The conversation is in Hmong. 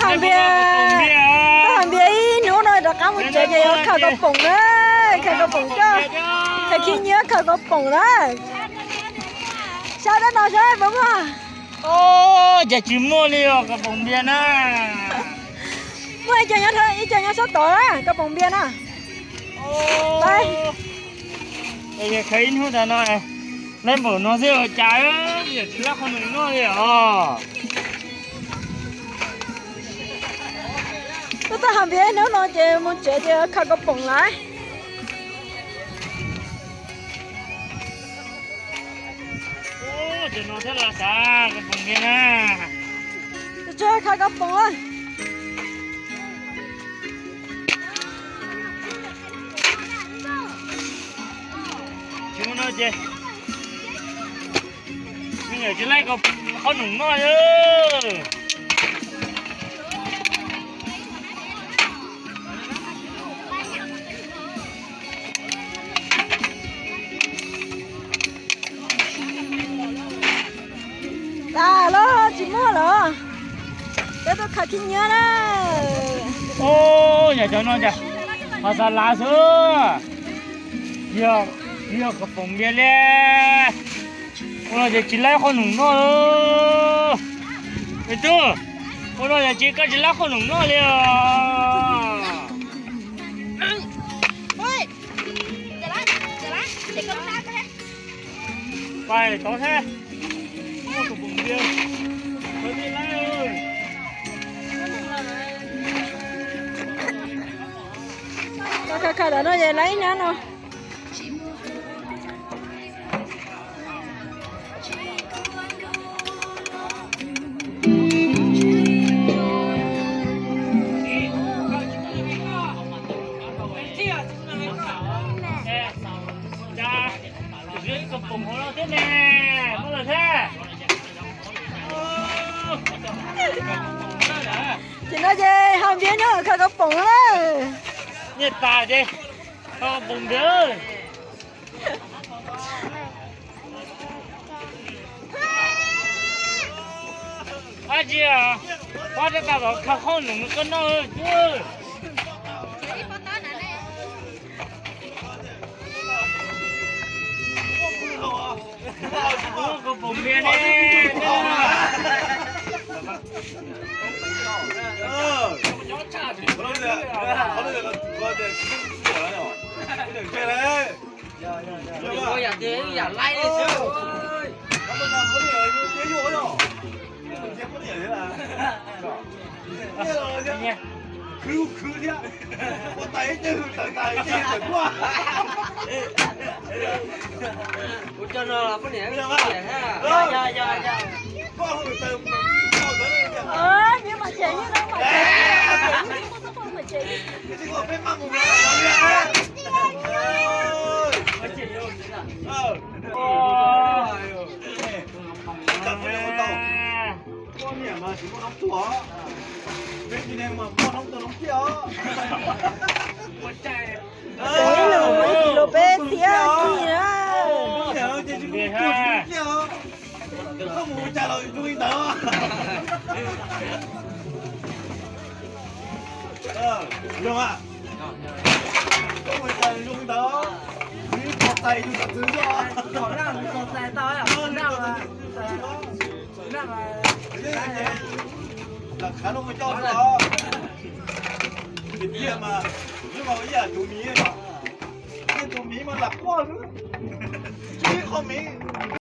Npias, npias ib hnub no rov qab mus tsev ces yuav khaws koj poom na, khaws koj poom coj, khaws khib nyiab khaws koj poom na. Sab dab no sab puas muaj? Cas tsis muaj li os koj poom npias na. Muaj ib co nyob, ib co nyob sab tod na koj poom npias na. Khaws ib hnub tas no, laib npaum no xwb ua cas, yog tsis laib qhov nus noj li os. Tab sis npias ib hnub no ces mus tsev ces khaws koj poom lawm. Ces no thiab los xav koj poom npias na. Tsis khaws koj poom lawm. Tsis muaj no ces me nyuam tsis laib qhov nus noj. Tas los tsis muaj los, peb tuaj khaws khib nyiab na. Ub, yog cov no cas ho xav lav xwb. Yog, yog koj poom npias li. Ua no ces tsis laib qhov nus noj. Me tub, ua no ces tsis, koj tsis laib qhov nus noj li os. Pais tod thiab. Muaj tus poom npias, khaws tsis laib. Khaws khaws ntawm no ces laib ib hnab no. Koj poom hauv no thiab ne, muaj lawm thiab. Ces no ces ho npias nyob khaws koj poom na. Niaj tas ces khaws poom npias. Ab tsi, pab rau tas los khaws qhob noom koj noj. Koj poom npias ne. Yam tias yam laib li xwb. Khwv khwv thiab, ua tais tawg tawm tais tawg tuaj. Kuv cov no los poj niam, poj niam thiab. Koj hu taws, koj hu taws. Peb mam ces, peb mam mus. Poj niam mas tsis muaj noob tuaj, peb tsis ne mas muaj noob tuaj noob ciaj os. Ib lus ib kis lus peb txhiab kis na. Poj niam ces tsis muaj noob tuaj tsis muaj ciaj os. Koj mus ua cas los zoo li ntawd. Zoo a, koj mus ua cas zoo li ntawd. Ib qho tais yug txawv txwv xwb os. Lam khav no mus coj xwb os. Tiag mas, ib yam tus miv no, tus miv mas lam quaj xwb, tsis ib qho miv.